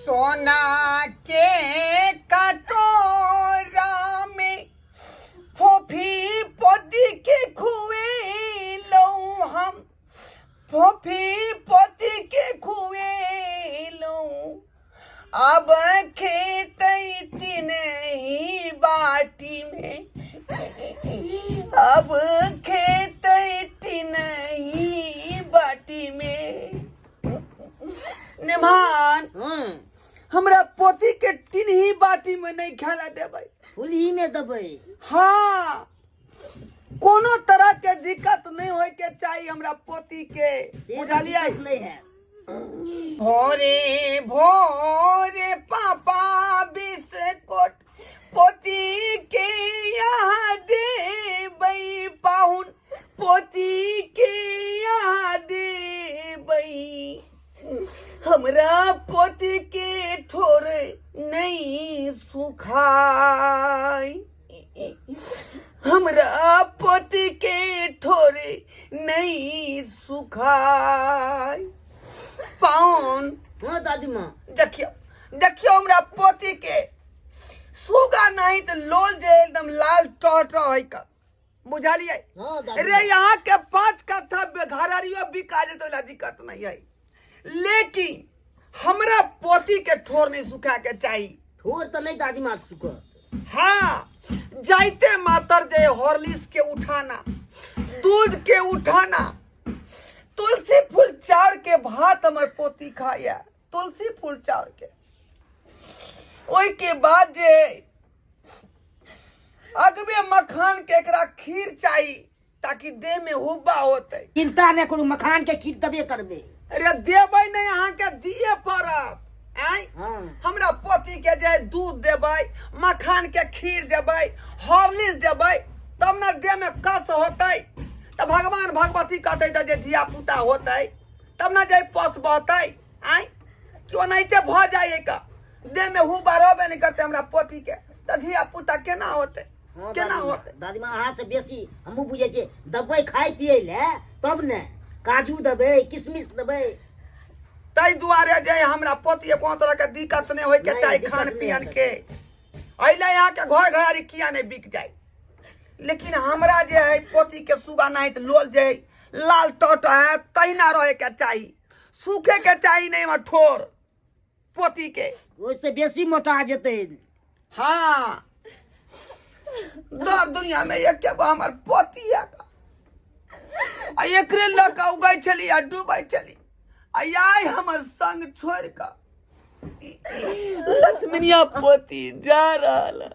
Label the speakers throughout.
Speaker 1: सोना के कटोरा में फोफी पोती के खुएलहुँ हम, फोफी पोती के खुएलहुँ। अब खेत नहीं बाटी में, अब खेत नहीं बाटी में। निमान, हमरा पोती के टिनही बाटी में नहीं खेला देबै।
Speaker 2: फुलही में देबै।
Speaker 1: हाँ, कोनो तरह के दिक्कत नहीं होय के चाही हमरा पोती के, बुझलियै?
Speaker 2: नहीं है।
Speaker 1: भोरे भोरे पापा बिस्कुट पोती के यहाँ देबै, पाहुन पोती के यहाँ देबै। हमरा पोती के ठोर नहीं सुखाई, हमरा पोती के ठोर नहीं सुखाई। पाउन।
Speaker 2: हाँ दादी माँ।
Speaker 1: देखियो देखियो, हमरा पोती के सुगा नहीं तो लोल जे एकदम लाल टह टह है का, बुझलियै?
Speaker 2: हाँ दादी।
Speaker 1: रे यहाँ के 5 कट्ठा घरारियो बिका जेतै, ओला दिक्कत नहीं है, लेकिन हमरा पोती के ठोर नहीं सुखा के चाही।
Speaker 2: ठोर तो नहीं दादी माँ सुखत।
Speaker 1: हाँ, जाइते मातर जे हॉर्लिक्स के उठाना, दूध के उठाना, तुलसी फूल चाउर के भात हमर पोती खाया, तुलसी फूल चाउर के। ओहि के बाद जे अगबे मखान के एकरा खीर चाही ताकि देह में हुब्बा होते।
Speaker 2: चिंता नहि करू, मखान के खीर देबे करबै।
Speaker 1: अरे देबै नहि, अहाँके दिए पड़त। आँय?
Speaker 2: हाँ।
Speaker 1: हमरा पोती के जे दूध देबै, मखान के खीर देबै, हॉर्लिक्स देबै, तब ने देह में कस होतै, तऽ भगवान भगवती कहतै तऽ जे धिया पुता होतै, तब ने जे पस बहतै। आँय, कि ओनाहिते भऽ जाइ है का? देह में हुबा रहबे नहि करतै हमरा पोती के, तऽ धिया पुता केना होतै?
Speaker 2: हाँ,
Speaker 1: केना
Speaker 2: दादी माँ,
Speaker 1: होतै?
Speaker 2: दादी माँ, अहाँ से बेसी हमहूँ बुझै छियै। देबै खाय पियै लए तब ने, काजू देबै, किशमिश देबै।
Speaker 1: ताहि दुआरे जे हमरा पोती के कोनो तरह के दिक्कत नहि होइके
Speaker 2: नहि,
Speaker 1: चाही
Speaker 2: दिक्कत
Speaker 1: खान
Speaker 2: नहि
Speaker 1: पियन
Speaker 2: हेतै।
Speaker 1: के। एहि लए अहाँके घर घरारी किया नहि बिक जाय, लेकिन हमरा जे है पोती के सुगा नाहित लोल जे है लाल टट है तहिना रहे के चाही, सूखे के चाही नहीं हमर ठोर पोती के।
Speaker 2: ओहिसँ बेसी मोटा जेतै।
Speaker 1: हाँ, दर दुनिया में एक एगो हमर पोती है का। आ एकरे लऽ कऽ उगै छली आ डूबै छली, आ आइ हमर संग छोड़ि कऽ लक्ष्मणिया पोती जा रहल है।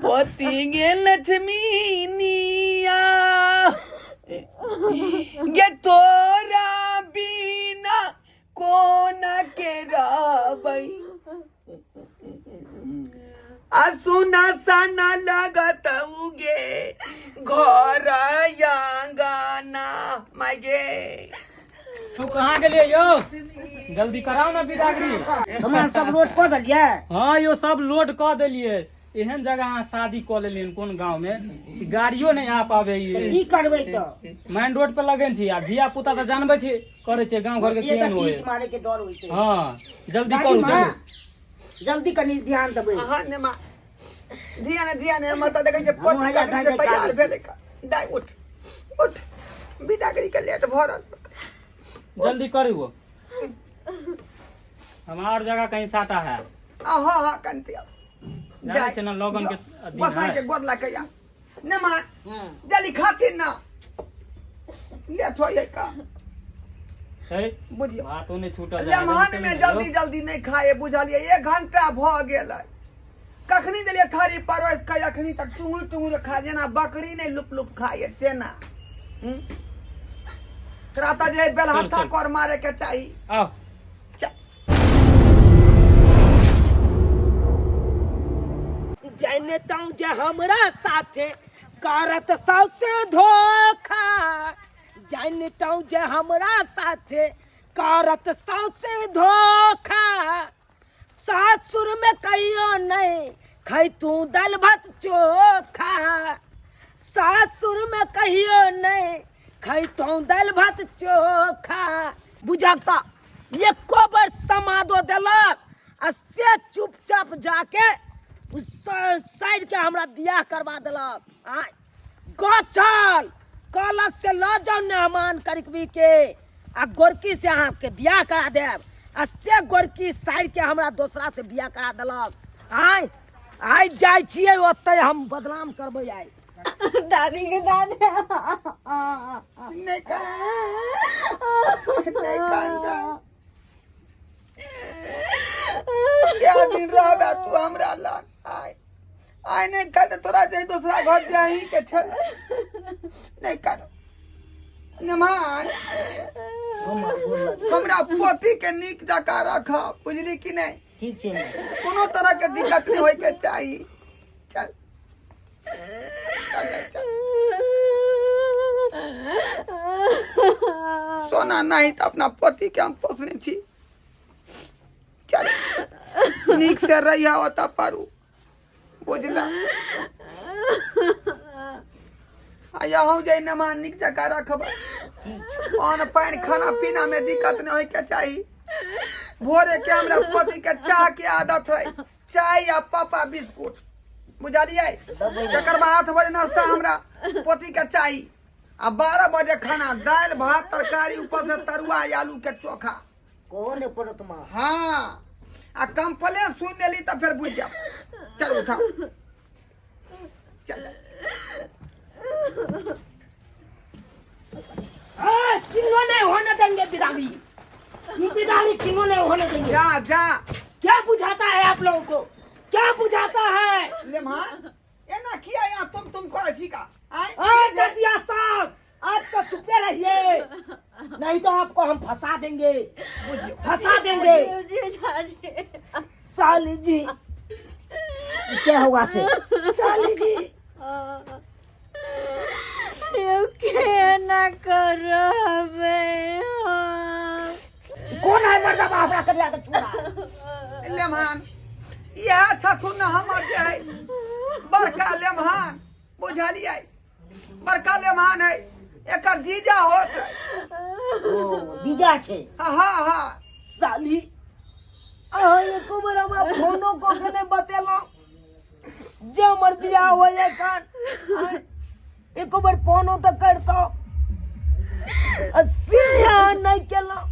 Speaker 1: पोती गे लक्ष्मीनिया गे, तोरा बिना कोना के रहबै, आ सुना सना लगत उगे घर आंगना मागे।
Speaker 3: तू कहाँ गेलियै यौ? जल्दी कराउ ने बिदागरी।
Speaker 2: सामान सब लोड कऽ देलियै?
Speaker 3: हाँ यौ, सब लोड कऽ देलियै। एहन जगह अहाँ शादी कऽ लेलियै कोन गाँव में कि गाड़ियो नहि आ पाबै।
Speaker 2: तऽ की करबै तऽ?
Speaker 3: मेन रोड पर लगन छी आ धिया पुता तऽ जानबै छी करै छै गाँव घर के
Speaker 2: से तऽ
Speaker 3: केहन होय।
Speaker 2: कीच मारे के डर होइ छै।
Speaker 3: हाँ, जल्दी
Speaker 2: दादी
Speaker 3: करू।
Speaker 2: माँ,
Speaker 3: जल्दी।
Speaker 2: जल्दी कनि ध्यान देबै।
Speaker 1: अहाँ ने माँ, ध्यान ध्यान, हमर तऽ देखै छियै
Speaker 2: हमहूँ
Speaker 1: पोती
Speaker 2: हैया
Speaker 1: कखनी से
Speaker 2: दाइ
Speaker 1: तैयार
Speaker 2: दाइ
Speaker 1: भेलै का। दाइ उठ उठ, बिदागरी के लेट भऽ रहल।
Speaker 3: जल्दी करू, हम और जगह कहीं साटा है।
Speaker 1: आ हाँ हाँ, कनते आब।
Speaker 3: जानै छै ने लगन के दिन
Speaker 1: गोसाई
Speaker 3: है।
Speaker 1: के गोर लग के आ ने माँ, जल्दी खाथिन ना, लेट हो जाए का।
Speaker 3: है
Speaker 1: बुझियौ
Speaker 3: भातो नहि छूटल।
Speaker 1: लेमहन में जल्दी जल्दी नहीं खाए, बुझलियै? 1 घंटा भऽ गेल कखनी देलियै थारी परोसि कऽ, अखनी तक टुंगुर टुंगुर खा, जेना बकरी नहि लुप लुप खाइए तेना। हम्म? तोरा तऽ जे बेलहत्था
Speaker 3: चल।
Speaker 1: कर मारे के चाही।
Speaker 3: आउ।
Speaker 1: चल।
Speaker 4: जनतौ जे हमरा साथे करत सौसे धोखा, जनतौ जे हमरा साथे करत सौसे धोखा, सासुर में कहियो नहीं खैतू दालि भात चोखा, सासुर में कहियो नहीं खैतू दालि भात चोखा। बुझक तऽ एको बेर समादो देलक आ से चुपचाप जाके उ साइड के हमरा बियाह करवा देलक। आय गचल कहलक से लऽ जाउ मेहमान करिकबी के आ गोरकी से अहाँके बियाह करा देब, आ से गोरकी साइड के हमरा दोसरा से बियाह करा देलक। आय आइ जाइ छियै ओतै हम बदनाम करबै आइ।
Speaker 5: दादी के साथ
Speaker 1: नहीं कान, नहीं कान। क्या दिन रहबे तू हमरा लग? आय आय नहीं खा तो तोरा जे दूसरा घर जाही के छल। नहीं कानो नमान, हमरा पोती के नीक जकाँ रख, बुझली कि नहीं?
Speaker 2: ठीक छै।
Speaker 1: कोनो तरह के दिक्कत नहीं होय के चाही। चल चल चल। सोना नहीं तो अपना पति के हम पोसने छी। चल नीक से रहिया ओतऽ परू, बुझला? आ यहूँ जे नमान नीक जकाँ रखबै, अन्न पानि खाना पीना में दिक्कत नहीं होय के चाही। भोरे के हमरा पति के चाह के आदत है, चाय या पापा बिस्कुट, बुझलियै? तकर बाद 8 बजे नाश्ता हमरा पति के चाही, आ 12 बजे खाना, दालि भात तरकारी, ऊपर से तरुआ आलू के चोखा।
Speaker 2: कहो ने पड़त माँ।
Speaker 1: हाँ, आ कंप्लेन सुन लेली तऽ फेर बुझि जाओ। चल उठाओ, चल।
Speaker 4: किन्नो नहीं होने देंगे बिदागी, बिदागी किन्नो नहीं होने देंगे।
Speaker 1: जा जा।
Speaker 4: क्या बुझाता है आप लोगों को, क्या बुझाता है?
Speaker 1: ले माँ, एना किया यहाँ तुम तुम करै छी का? आय
Speaker 4: आ ददिया साहब, आप तो चुपे रहिए, नहीं तो आपको हम फंसा देंगे, फंसा देंगे। साली जी
Speaker 2: क्या होगा से?
Speaker 4: साली जी
Speaker 5: केना करबै?
Speaker 2: कौन है मर्दा बा हमरा करिया के चूड़ा?
Speaker 1: लेमहान इएह छथुन न हमर जे है बड़का लेमहान, बुझलियै? बड़का लेमहान है, एकर जीजा होत।
Speaker 2: ओ जीजा छै?
Speaker 1: हाँ हाँ।
Speaker 4: साली, अहाँ एको बेर हमरा फोनो कऽ के नहि बतेलहुँ जे हमर बियाह होइए कान। एको बेर फोनो तऽ करितहुँ, आ से अहाँ नहि केलहुँ।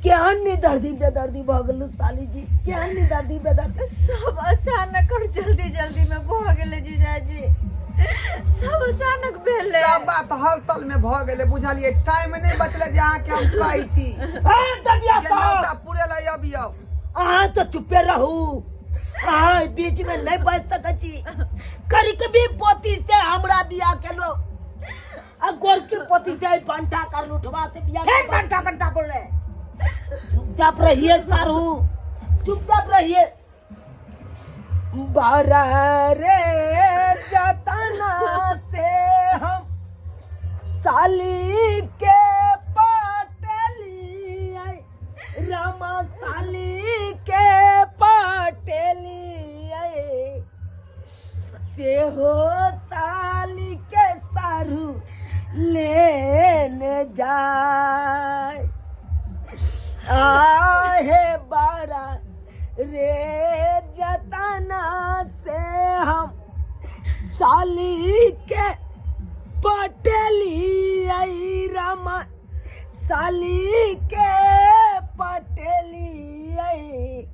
Speaker 4: केहन निदर्दी बेदर्दी भऽ गेलहुँ साली जी, केहन निदर्दी बेदर्दी।
Speaker 5: सब अचानक और जल्दी जल्दी में भऽ गेलै जीजाजी, सब अचानक भेलै।
Speaker 1: सब बात हल तल में भऽ गेलै, बुझलियै? टाइम नहि बचलै जे अहाँके हम कहै छी
Speaker 4: ए ददिया
Speaker 1: जे
Speaker 4: साहब,
Speaker 1: नौता पुरे लए अबियौ।
Speaker 4: अहाँ तऽ चुपे रहू, अहाँ बीच में नहीं बच सकै छी। करिकबी पोती से हमरा बियाह केलो, आ गोरकी पोती से बंटा कर लुठवा से बियाह
Speaker 2: फेर बंटा बंटा बोल रहे।
Speaker 4: चुपचाप रहिए सारू, चुपचाप रहिए। बारह रे जतना से हम साली के पटेली, रामा साली के पटेली से हो साली के सारू लेने जाए। आहे बारा रे जतना से हम साली के पटेली, आई रामा साली के पटेली आई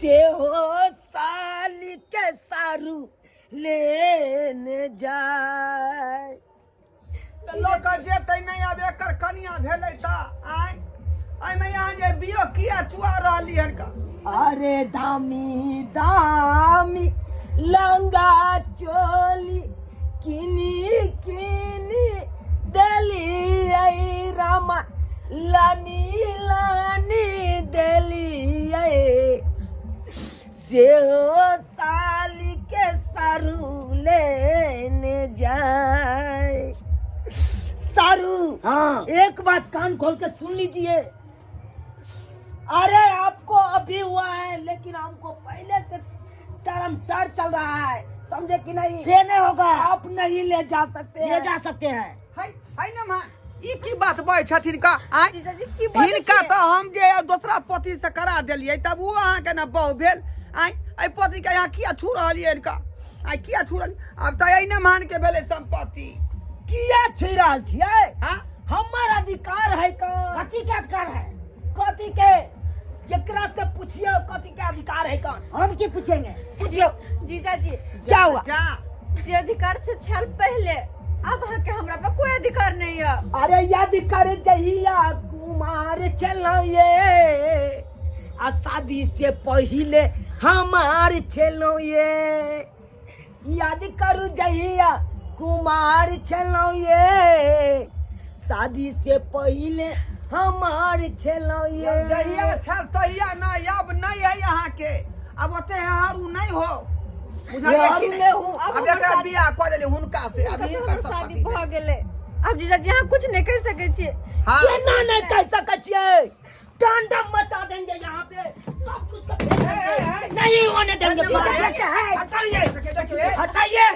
Speaker 4: से हो साली के सारू लेने जाए।
Speaker 1: तऽ लऽ कऽ जेतै नहि, आब एकर कनिया भेलै तऽ आँय एहिमे अहाँ जे बियो किया चुआ रहली हन का?
Speaker 4: अरे दामी दामी लंगा चोली किनी किनी देली, आई रामा लानी लानी देली, आई से हो साली के सारू लेने जाए। सारू,
Speaker 2: हाँ,
Speaker 4: एक बात कान खोल के सुन लीजिए। अरे आपको अभी हुआ है, लेकिन हमको पहले से टर्म टर चल रहा है, समझे कि नहीं?
Speaker 2: से नहीं होगा,
Speaker 4: आप नहीं ले जा सकते
Speaker 2: ले
Speaker 4: हैं।
Speaker 2: जा सकते हैं।
Speaker 1: है है न माँ, ई की बात बजै छथिन का आँय?
Speaker 5: जीजाजी की बजै
Speaker 1: हिनका
Speaker 5: छियै?
Speaker 1: तऽ हम जे दोसरा पति से करा देलियै तब ओ अहाँके ने बहु भेल आँय एहि पतिके अहाँ किया छू रहलियै हिनका आँय किया छू रहलियै आब तऽ एहि मान के भेलै सम्पत्ति
Speaker 4: किया छी रहल छियै
Speaker 1: हाँ
Speaker 4: हमर अधिकार है का
Speaker 2: कथी के अधिकार है
Speaker 4: कथी के केकरा से पूछियो कथी के अधिकार है कौन
Speaker 2: हम की पूछेंगे
Speaker 4: पूछियो
Speaker 5: जीजाजी
Speaker 4: क्या हुआ
Speaker 1: जा
Speaker 5: जे अधिकार से छल पहले अब अहाँ के हमरा पर कोई अधिकार नहीं है
Speaker 4: अरे याद कर जहिया कुमार चलो ये आ शादी से पहले हमार चलो ये याद करू जहिया कुमार चलो ये शादी से पहले हमार चलो ये
Speaker 1: जहिया छल तहिया नहि अब नहि है अहाँके अब ओते हरू नहि हो बुझलियै
Speaker 4: हरू
Speaker 1: कि नहि
Speaker 4: नहि हो।
Speaker 1: अब एकरा बियाह कऽ देली हुनका से अब
Speaker 5: हुनका से
Speaker 1: हिनकर
Speaker 5: हमर शादी
Speaker 1: सम्पत्ति
Speaker 5: भऽ गेलै अब जीजाजी अहाँ कुछ नहीं कहि सकै छियै
Speaker 1: हाँ
Speaker 4: केना नहीं कह सकै छियै तांडव मचा देंगे यहाँ पे सब कुछ का फेंक
Speaker 1: ए, ए,
Speaker 4: देंगे।
Speaker 1: ए।
Speaker 4: नहीं होने देंगे
Speaker 1: ए,
Speaker 4: हटाइए
Speaker 1: देखिए, देखिए।
Speaker 4: हटाइए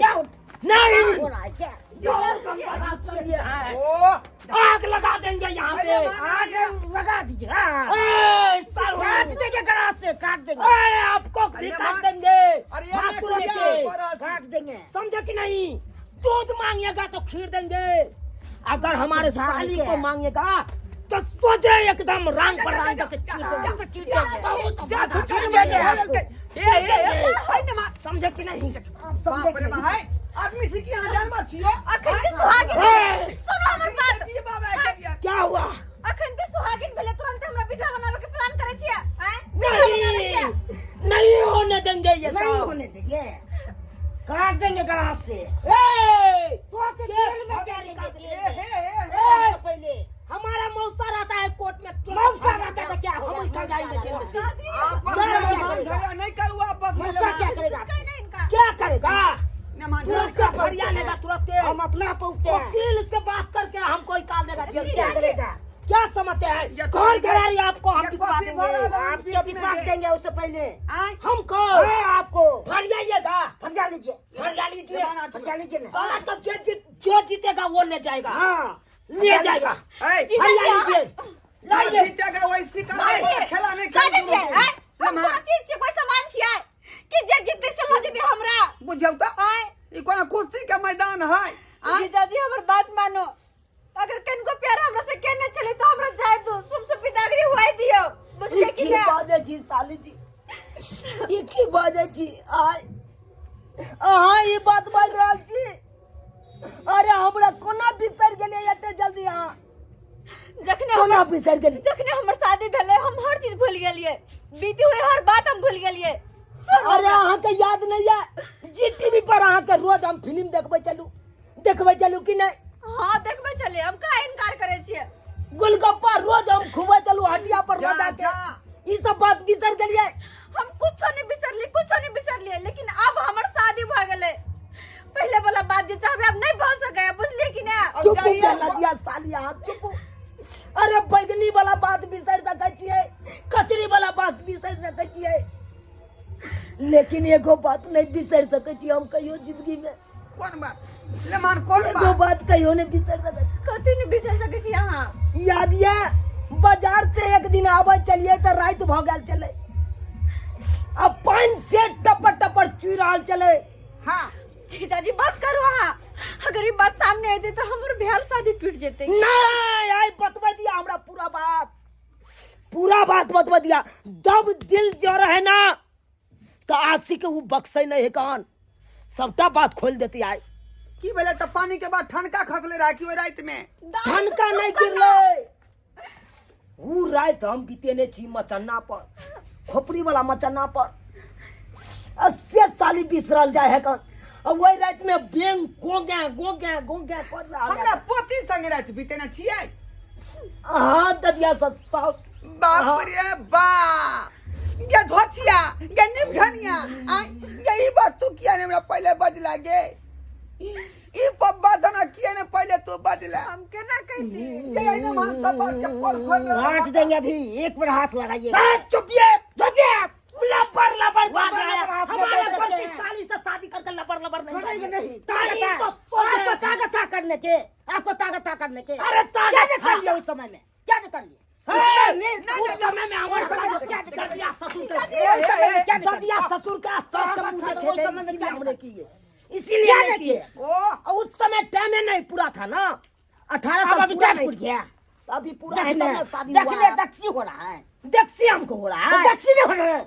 Speaker 4: नहीं
Speaker 2: हो रहा है क्या
Speaker 4: बहुत हम बर्दाश्त कर लिए हैं
Speaker 1: ओ
Speaker 4: आग लगा देंगे यहाँ से
Speaker 1: अरे
Speaker 2: आगे लगा दीजिए हाँ।
Speaker 4: ए, साल
Speaker 2: काट देंगे गराज से काट देंगे
Speaker 4: ए, आपको भी
Speaker 1: अरे
Speaker 4: काट
Speaker 1: मार-
Speaker 4: देंगे
Speaker 1: अरे ये
Speaker 4: भासुर
Speaker 1: नहीं
Speaker 4: लेके।
Speaker 1: किया, कर-
Speaker 2: काट देंगे
Speaker 4: समझे कि नहीं दूध मांगिएगा तो खीर देंगे अगर हमारे
Speaker 2: हाँ,
Speaker 4: साली
Speaker 2: क्या
Speaker 4: को
Speaker 2: है?
Speaker 4: मांगेगा तो सोचे एकदम रंग पर रंग करके
Speaker 1: जा,
Speaker 4: चीर
Speaker 1: जा,
Speaker 4: देंगे।
Speaker 1: जा,
Speaker 4: बहुत
Speaker 1: जा,
Speaker 4: बर्दाश्त
Speaker 1: छुट्टी
Speaker 4: कर
Speaker 1: में
Speaker 4: देंगे
Speaker 1: जा,
Speaker 4: आपको।
Speaker 1: ए, ए, ए, है ने माँ।
Speaker 4: समझे कि नहीं
Speaker 1: बाप रे बाप, है आदमी छी कि अहाँ जानवर छियो
Speaker 5: अखन ते सुहागिन
Speaker 4: ए!
Speaker 5: सुनो हमर बात
Speaker 1: ई बाबा के दिया।
Speaker 4: क्या हुआ
Speaker 5: अखन ते सुहागिन भेलै तुरंत हमरा विधवा बनावे के प्लान करै छियै आँय विधवा बनावे
Speaker 4: नहीं
Speaker 5: के
Speaker 4: नहीं होने देंगे ये
Speaker 2: नहीं
Speaker 4: सब
Speaker 2: होने देंगे काट देंगे गराज से
Speaker 4: ए!
Speaker 2: तो के जेल में
Speaker 4: केस
Speaker 2: डालेंगे जेल
Speaker 1: ए,
Speaker 2: में।
Speaker 1: हे, हे, हे।
Speaker 4: ए!
Speaker 2: से पहले
Speaker 4: हमारा मौसा रहता है कोर्ट में तुरंत
Speaker 2: मौसा रहता है तो क्या होगा?
Speaker 4: हम उठा जाएंगे जेल में से।
Speaker 1: आपस में
Speaker 2: क्या
Speaker 1: मान
Speaker 2: करेगा?
Speaker 1: झगड़ा नहीं करू आपस में
Speaker 2: मौसा क्या करेगा
Speaker 5: कोई नहीं इनका
Speaker 4: क्या करेगा
Speaker 1: ने मान
Speaker 4: तुरंत से फरिया लेगा तुरंत के।
Speaker 2: हम अपना पहुंचते हैं
Speaker 4: वकील से बात करके हमको निकाल देगा जेल
Speaker 2: क्या
Speaker 4: से
Speaker 2: करेगा
Speaker 4: क्या समझते हैं
Speaker 1: ये
Speaker 4: घर
Speaker 1: कथी-
Speaker 4: घेरारी आपको हम
Speaker 1: ये
Speaker 4: बिकवा
Speaker 1: कथी
Speaker 4: देंगे
Speaker 1: भरल है?
Speaker 2: आपके
Speaker 1: बीच में
Speaker 2: बिकवा
Speaker 1: जे-
Speaker 2: देंगे उससे पहले
Speaker 1: आँय?
Speaker 4: हमको
Speaker 2: हाँ आपको
Speaker 4: फरियाइएगा
Speaker 2: फरिया लीजिए
Speaker 4: फरिया लीजिए
Speaker 2: फरिया लीजिए ना
Speaker 4: साला तो जो जीत जो जीतेगा वो ले जाएगा
Speaker 2: हाँ
Speaker 4: ले जाएगा
Speaker 1: ए,
Speaker 4: फरिया लीजिए
Speaker 1: जो
Speaker 4: लाइए
Speaker 1: जीतेगा वैसी का
Speaker 4: नहीं।
Speaker 1: खेला नहीं
Speaker 5: का
Speaker 1: खेल
Speaker 5: छियै आँय हम
Speaker 1: ने
Speaker 5: कोन चीज छियै कोई सामान छियै कि जे जीतै से लऽ जेतै हमरा
Speaker 1: बुझियौ तऽ
Speaker 5: आँय
Speaker 1: ई कोनो कुश्ती के मैदान है आँय?
Speaker 5: जीजाजी हमर बात मानो अगर कनको प्यार हमरा से केने छलै तो हमरा जाय दो शुभ से बिदागरी हुआई दियो बुझलियै कि
Speaker 4: की
Speaker 5: ना
Speaker 4: बाजै छी साली जी ई की बाजै छी आय अहाँ ई बात बाजि रहल छी अरे हमरा कोना बिसरि गेलियै एते जल्दी अहाँ
Speaker 5: जखने
Speaker 4: कोना बिसरि गेलियै
Speaker 5: जखने हमर शादी भेलै हम हर चीज भूल गेलियै बीती हुई हर बात हम भूल गेलियै
Speaker 4: अरे अहाँके याद नहीं है जी टीवी पर अहाँके रोज हम फिल्म देखबै चलू देखबै चलू कि नहीं
Speaker 5: हाँ देखबै छलियै हम काहे इनकार करै छियै
Speaker 4: गोलगप्पा रोज हम खुबै चलू हटिया पर रोज
Speaker 1: जा,
Speaker 4: आके
Speaker 1: जा।
Speaker 4: ई सब बात बिसरि गेलियै
Speaker 5: हम कुछो नहीं बिसरलियै कुछो नहीं बिसरलियै लेकिन अब हमर शादी भऽ गेलै पहले वाला बात जे चाहबै अब नहीं भऽ सकैया बुझलियै कि ना
Speaker 1: अब
Speaker 4: चुप
Speaker 1: जाइए,
Speaker 4: लगिया साली अहाँ चुप अरे बैगनी वाला बात बिसरि सकै छियै कचरी वाला बात बिसरि सकै छियै लेकिन एगो बात नहीं बिसरि सकै छियै हम कहियो जिंदगी में
Speaker 1: कोन बात ले मान कोन
Speaker 4: एगो
Speaker 1: बात
Speaker 4: बात कहियो नहीं बिसरि सकै छी
Speaker 5: कथी नहीं बिसर सकै छी अहाँ
Speaker 4: याद ये बाजार से एक दिन आबै चलिए तऽ राति भऽ गेल छलै आ पानि से टपर टपर चुइ रहल छलै
Speaker 1: हाँ
Speaker 5: जीजाजी बस करू अहाँ अगर ई बात सामने एतै तऽ हमर भेल शादी टूटि जेतै
Speaker 4: नहीं आई बतबै दिया हमरा पूरा बात पूरा बात बतबै दिया जब दिल जर है ना तो आशिक वो बक्सै नहीं है कान सबटा बात खोल देती आई
Speaker 1: की भेलै तऽ पानी के बाद ठनका खसले रहै कि ओहि राति में
Speaker 4: ठनका नहीं गिरलै ऊ राति हम बितेने छी मचन्ना पर खोपड़ी वाला मचन्ना पर अस्सी साली बिसरल जाय है कन आ ओहि राति में बेंग गोगे गोगे गोगे कर रहल
Speaker 1: हमरा
Speaker 4: है।
Speaker 1: पोती संगे राति बितेने छियै
Speaker 4: अहाँ ददिया सस्ता
Speaker 1: बाप रे बाप गे धोतिया गे निभनिया आय गे ई बात तू किया ने हमरा पहिले बजला गे ई पब्बा धना किया ने पहिले तू बजला
Speaker 5: हम केना कहती
Speaker 1: गे एना हम सब बात के पोल खोल रहल
Speaker 2: काट देंगे अभी एक बार हाथ लगाइए
Speaker 4: चुपिए चुपिए लबर लबर बाज
Speaker 2: लबर
Speaker 4: रहा है
Speaker 2: हाथ
Speaker 4: हमारे
Speaker 2: लगा
Speaker 4: पर
Speaker 2: सकते
Speaker 4: की
Speaker 2: हैं।
Speaker 4: साली से शादी करके लबर लबर नहीं
Speaker 2: करेंगे
Speaker 4: बाजिए।
Speaker 2: नहीं
Speaker 4: ताही
Speaker 2: ताकत
Speaker 4: तो
Speaker 2: है।
Speaker 4: सोच
Speaker 2: आपको ताकत था करने के, आपको ताकत था करने के।
Speaker 4: अरे
Speaker 2: क्या
Speaker 4: ताकत
Speaker 2: निकाल
Speaker 4: था।
Speaker 2: लिया उस समय में, क्या निकाल लिया?
Speaker 4: हे,
Speaker 2: नहीं,
Speaker 4: उस समय में हमारे साथ
Speaker 2: क्या निकाल लिया?
Speaker 4: ददिया ससुर के
Speaker 2: उस समय में क्या निकाल
Speaker 4: ददिया
Speaker 2: लिया?
Speaker 4: ससुर का सास के मुंह
Speaker 2: उस
Speaker 4: देखे थे,
Speaker 2: समय में
Speaker 4: इसीलिए
Speaker 2: क्या
Speaker 4: हमने
Speaker 2: निकाल
Speaker 4: किए, इसीलिए
Speaker 2: क्या
Speaker 4: नहीं
Speaker 2: किए?
Speaker 4: किए।
Speaker 1: ओ
Speaker 4: और उस समय टाइम नहीं पूरा था ना, 18
Speaker 2: अब
Speaker 4: साल
Speaker 2: अभी
Speaker 4: पूरा
Speaker 2: क्या
Speaker 4: नहीं
Speaker 2: छूट गया?
Speaker 4: तो अभी पूरा है
Speaker 2: देखने
Speaker 4: तब ना शादी हुआ
Speaker 2: देखने
Speaker 4: है।
Speaker 2: दक्षी हो रहा है,
Speaker 4: देखसी हमको हो रहा है।
Speaker 2: दक्षी नहीं हो रहा है।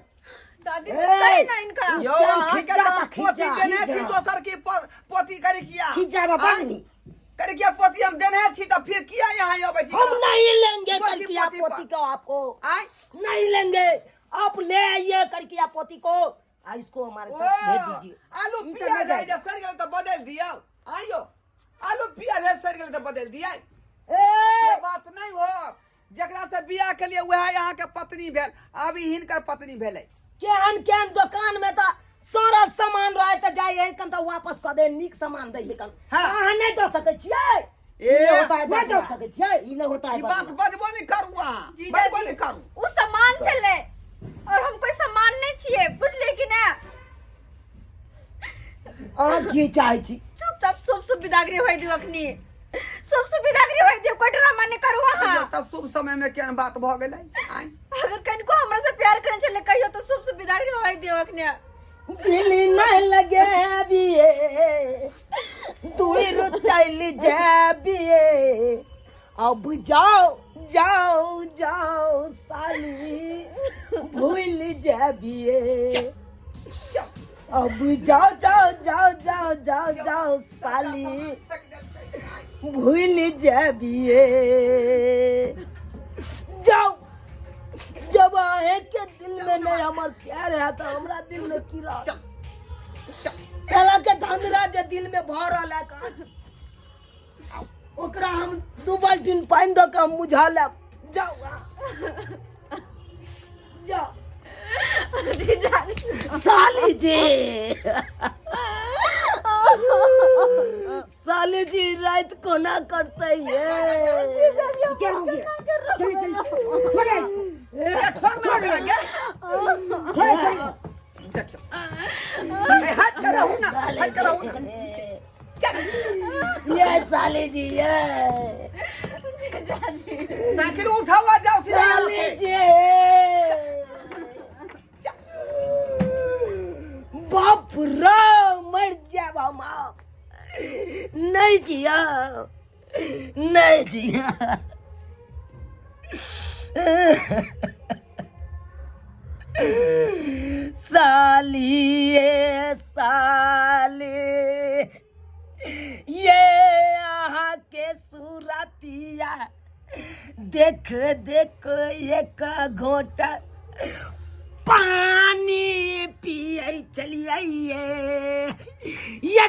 Speaker 5: दादी
Speaker 4: ए,
Speaker 5: सही ना इनका।
Speaker 4: उस
Speaker 1: यौ
Speaker 4: टाइम
Speaker 1: अहाँके
Speaker 4: खिज्जा
Speaker 1: तऽ
Speaker 4: था,
Speaker 1: पोथी
Speaker 4: खिज्जा,
Speaker 1: देने छी
Speaker 4: खिज्जा।
Speaker 1: दोसर की पोथी करे किया
Speaker 2: खिज्जा बाबा
Speaker 1: आँय?
Speaker 2: नहीं।
Speaker 1: करे किया पोथी हम देने छी तऽ फिर किया यहाँ अबै छी?
Speaker 4: हम नहीं लेंगे
Speaker 1: पोथी,
Speaker 4: करकिया
Speaker 1: पोथी
Speaker 4: पोती
Speaker 1: पर।
Speaker 4: को आपको
Speaker 1: आँय?
Speaker 4: नहीं लेंगे, आप ले आइए करकिया पोती को, आ इसको हमारे
Speaker 1: ओ
Speaker 4: साथ भेज दीजिए।
Speaker 1: आलू
Speaker 2: ई तऽ
Speaker 1: पियाज
Speaker 2: नहि
Speaker 1: है जे सड़ि गेल तऽ बदलि दियौ। आइयो आलू पियाज है सड़ि गेल तऽ बदलि दियै।
Speaker 4: ए,
Speaker 1: से बात नहीं हो, जकरा से बियाह के लिए वएह यहाँ के पत्नी भेल, अभी हिनकर पत्नी भेलै।
Speaker 4: केहन केहन दोकान में तऽ सड़ल सामान रहे तऽ जाइ है कन तऽ वापस कऽ दे, नीक सामान दै है कन।
Speaker 1: हाँ।
Speaker 4: अहाँ नहि दऽ सकै छियै,
Speaker 1: ए
Speaker 2: नहीं होता है
Speaker 4: नहि दऽ
Speaker 2: बदला।
Speaker 4: सकै छियै।
Speaker 2: ई नहीं होता है
Speaker 1: ई बात
Speaker 2: बदला।
Speaker 1: बजबो नहीं करू अहाँ,
Speaker 5: जीजा
Speaker 1: बजबो
Speaker 5: जी,
Speaker 1: नहीं करू।
Speaker 5: उ सामान छलै और हम कोई सामान नहीं छियै, बुझलियै कि ना?
Speaker 4: अहाँ की चाहै छी?
Speaker 5: चुपचाप शुभ शुभ विदागरी होय दियौ अखनी, शुभ शुभ विदागरी होय दियौ, कोई ड्रामा नहीं करू अहाँ।
Speaker 1: तब शुभ समय में केहन बात भऽ गेलै? आँय?
Speaker 5: अगर कनिको हमरा से प्यार करै छलै कहियो तो शुभ शुभ विदागरी होय दियौ अखनी।
Speaker 4: दिल नहीं लगे बिये दूर चल जाबिए, अब जाओ जाओ जाओ साली भूल जाबिए, अब जाओ जाओ जाओ जाओ जाओ जाओ साली भूल जाबिए। जाओ, जब आहे के दिल में नहीं हमार प्यार है तो हमरा दिल में की रह, साला के धंधरा जे दिल में भर रहल है का, ओकरा हम 2 बाल्टीन पानि दऽ के हम बुझा लेब। जाओ जाओ
Speaker 5: जीजा
Speaker 4: साली जी, साली जी रात कोना करते ये?
Speaker 2: क्या हो गया? चलिए चलिए, छोड़े
Speaker 1: ए, छोड़ ना ओकरा गे।
Speaker 2: छोड़े छोड़े।
Speaker 1: देखियौ। ए, हट के रहू ना, हट के रहू ना।
Speaker 4: ये साली जी, ये
Speaker 1: साइकिल उठाओ आ जाओ सीधा यहाँ
Speaker 4: साली
Speaker 1: से।
Speaker 4: जी, बाप रे मर जाब हम, आप नहीं जिया, नहीं जिया। साली ये साली ये अहाँ के सुरतिया देख देख एक घोटा पानी पिए चलिए, ये